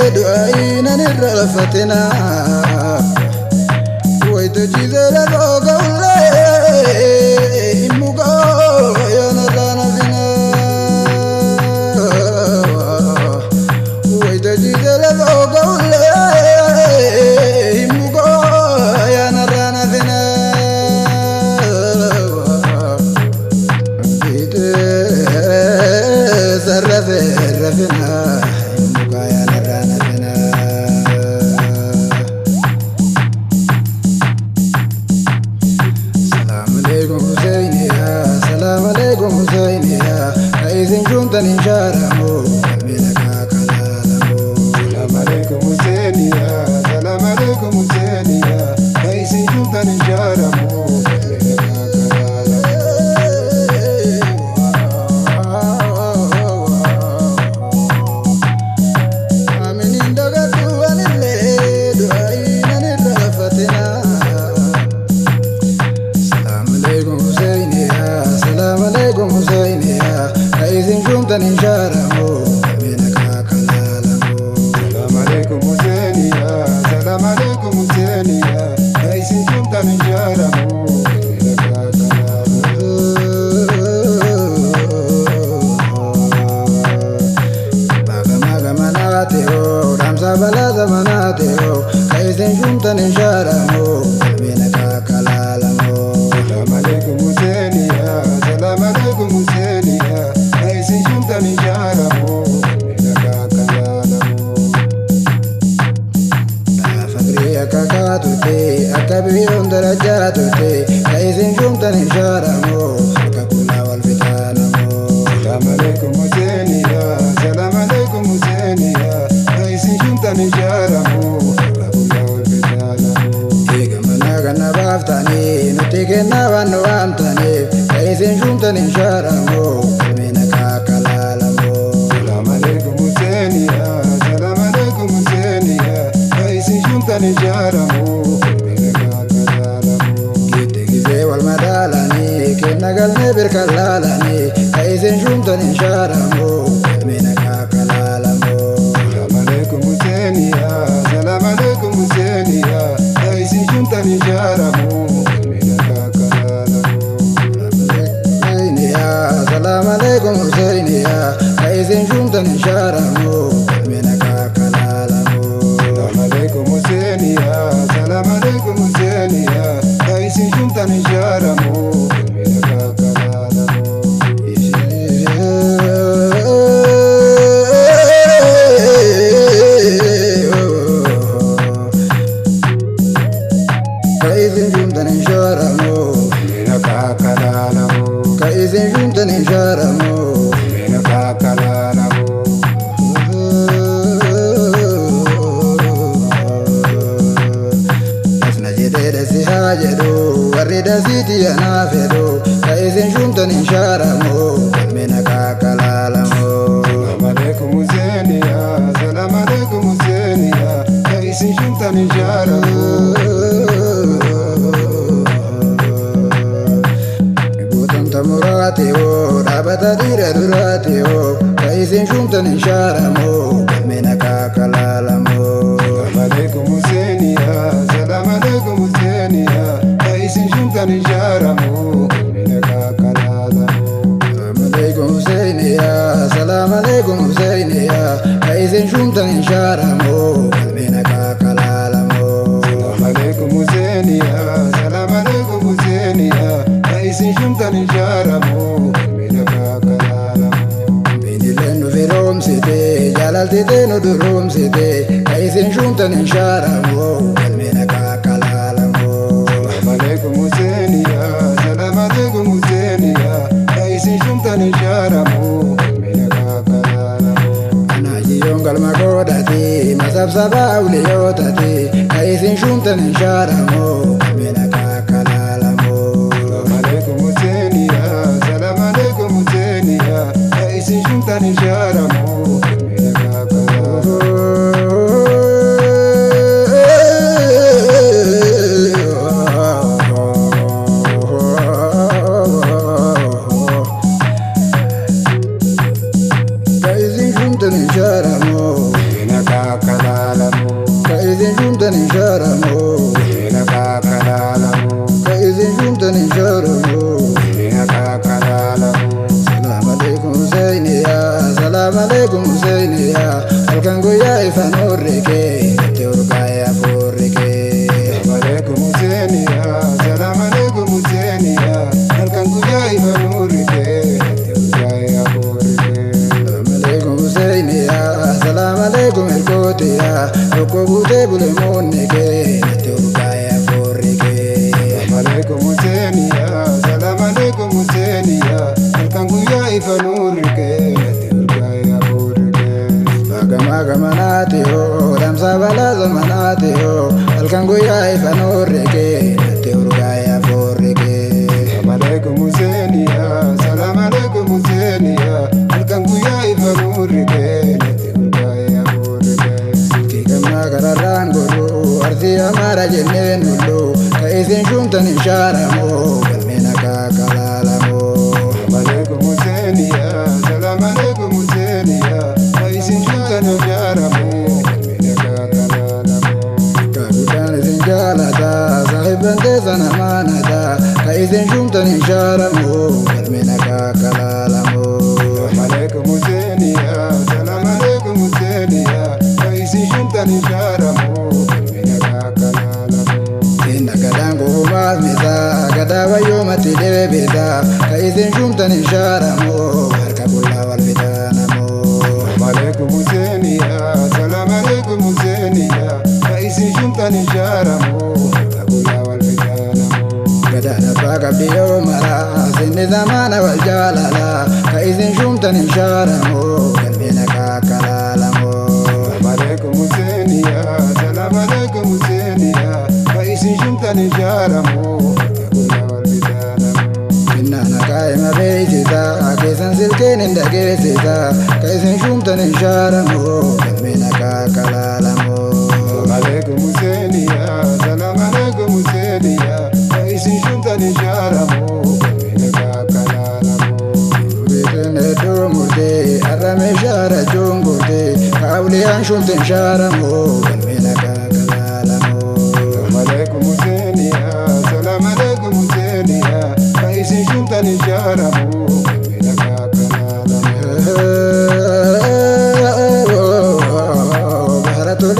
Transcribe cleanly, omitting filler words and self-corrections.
Du'aayinan irra lafatina. Wayita jiisee lafoo ga'ullee immugaa yaanarraa nafina. Wayita jiisee lafoo ga'ullee immugaa yaanarraa nafina. Fiixee sarrafee rafina immugaa yaanarraa nafina. Salaam alaikum Husseiniya, salaam alaikum Husseiniya, ka isin shumtan hin shaaramu, qalbii dhagaa kalaalamu. Salam alaikum Husseiniya, salam alaikum Husseiniya, ka isin shumtan hin shaaramu, qalbii dhagaa kalaalamu. Aminin dagadhu anillee du'aayinan irra lafatina. Salaam alaikum Husseiniya, salaam alaikum Husseiniya, ka isin shumtan hin shaaramu, qalbii dhagaa kalaalamu. Salam alaikum Husseiniya, salam alaikum Husseiniya, ka isin shumtan hin shaaramu, qalbii dhagaa kalaalamu. Baagama gamanaate hoo, dhaamsa balaa zamanaate hoo, ka isin shumtan hin shaaramu, qalbii dhagaa kalaalamu. Salam alaikum Husseiniya, salam alaikum Husseiniya, ka isin shumtan hin shaaramu, qalbii dhagaa kalaalamu. Fakrii akka kaatute, akka biyyoon darajaa turte, ka isin shumtan hin shaaramu, harka qullaa wal fitaanamu. Salam alaikum Husseiniya, salam alaikum Husseiniya, ka isin shumtan hin shaaramu, harka qullaa wal fitaanamu. Eega manaa kana baaftanii, nuti kennaa waan nu waamtaniif, ka isin shumtan hin shaaramu, qalbiin akka kalaalamu. Salam alaikum Husseiniya, salam alaikum Husseiniya, ka isin shumtan hin shaaramu, qalbii dhagaa kalaalamu. Gitti gisee wal madaalanii, kenna galmee birkan laalanii, ka isin shumtan hin shaaramu, qalbiin akka kalaalamu. Salam alaikum Husseiniya, salam alaikum Husseiniya, ka isin shumtan hin shaaramu, qalbii dhagaa kalaalamu. Husseiniya, salaam alaikum Husseiniya, ka isin shumtan hin shaaramu, qalbiin akka kalaalamu. Salam alaikum Husseiniya, salam alaikum Husseiniya, ka isin shumtan hin shaaramu, qalbii dhagaa kalaalamu. Ka isin shumtan hin shaaramu, Qalbii dhagaa kalaalamu. ka isin shumtan hin shaaramu. Qalbii dhagaa kalaalamu. Asna jedhee dasi haa jedhu, warri dasiiti anaa fedhu, ka isin shumtan hin shaaramu, qalbiin akka kalaalamu. Salam alaikum Husseiniya, salam alaikum Husseiniya, ka isin shumtan hin shaaramu. Gootumta muraate hoo, dhaabata dhiira duraate hoo, ka isin shumtan hin shaaramu, qalbiin akka kalaalamu. Salam alaikum Husseiniya, salam alaikum Husseiniya, ka isin shumtan hin shaaramu, qalbii dhagaa kalaalamu. Salaam alaikum Husseiniya, salaam alaikum Husseiniya, ka isin shumtan hin shaaramu, qalbiin akka kalaalamu. Salam alaikum Husseiniya, salam alaikum Husseiniya, ka isin shumtan hin shaaramu, qalbii dhagaa kalaalamu. Biinileen nu firoomsite, jaalaltite nu duroomsite, ka isin shumtan hin shaaramu, qalbiin akka kalaalamu. Salam alaikum Husseiniya, salam alaikum Husseiniya, ka isin shumtan hin shaaramu, qalbii dhagaa kalaalamu. Anaajiyoon galma godhate, masabsaba awliyootate, ka isin shumtan hin shaaramu, qalbiin akka kalaalamu. Salam alaikum Husseiniya, salam alaikum Husseiniya, ka isin shumtan hin shaaramu, qalbii dhagaa kalaalamu. Ka isin shumtan hin shaaramu. Qalbii Kaakalaalamu. Ka isin shuumtan hin shaaramu. Galmeena kaakalaalamu. Ka isin shuumtan hin shaaramu. Galmeena kaakalaalamu. Salaam alaikum Huseiniya, salaam alaikum Huseiniya. Halkan guyyaa ifa nurri kee, itti urgaa'e hafuurri kee. Salaam alaikum Huseiniya, salaam alaikum Huseiniya. Halkan guyyaa ifa nurri kee, itti urgaa'e hafuurri kee. Salaam alaikum Huseiniya, salaam alaikum Elkootiya. Tokko guutee bule moonni kee, itti urgaa'e hafuurri kee. Salaam alaikum Huseiniya, salaam alaikum Huseiniya. Halkan guyyaa ifa nurri kee, itti urgaa'e hafuurri kee. Gamaa gamanaati hoo, damsa balaa zamanaati hoo, halkan guyyaa ifa nurri kee, itti urgaa'e hafuurri kee. Salaam alaikum Huseiniya, salaam alaikum Huseiniya. Halkan guyyaa ifa nurri kee, itti urgaa'e hafuurri kee. Kigamnaa gararraan godhu, arsii amaara jenneen nullu, ka isin shuumtan hin shaaramu, galmeen akka kalaalamu. Salaam alaikum Huseiniya, salaam alaikum Huseiniya. Ka isin shuumtan hin shaaramu, galmeen akka kalaalamu. Ka guddaan isin jaalata, saahiban teessan amaanata, ka isin shuumtan hin shaaramu, galmeen akka kalaalamu. Salaam alaikum Huseiniya, salaam alaikum Huseiniya. Ka isin shuumtan hin shaaramu, galmeen akka kalaalamu. Inna gadaan guubaas mita, gadaa wayyoomatti deebita, ka isin shuumtan hin shaaramu, harka qullaa wal fitaanamu. Salaam alaikum Huseiniya, salaam alaikum Huseiniya. Ka isin shuumtan hin shaaramu, harka qullaa wal fitaanamu. Gadaan abbaa qabdi yoo mara, sinni zamaana wal jaalala, ka isin shuumtan hin shaaramu, galmeen akka kalaalamu. Salaam alaikum Huseiniya, salaam alaikum Huseiniya. Ka isin shuumtan hin shaaramu, harka qullaa wal fitaanamu. Innaan akaa'ima beeksisa, keessan silkeen hin dhageessisa, ka isin shuumtan hin shaaramu, galmeen akka kalaalamu. Salaam alaikum Huseiniya, salaam alaikum Huseiniya. Ka isin shuumtan hin shaaramu, galmeen akka kalaalamu. Beekan hedduu murtee, har'a meeshaa rachuun gurtee, ka awliyaan shuumtan hin shaaramu, galmeen akka kalaalamu. Salaam alaikum Huseiniya, salaam alaikum Huseiniya. Ka isin shuumtan hin shaaramu, galmeen akka kalaalamu. Bahara tole.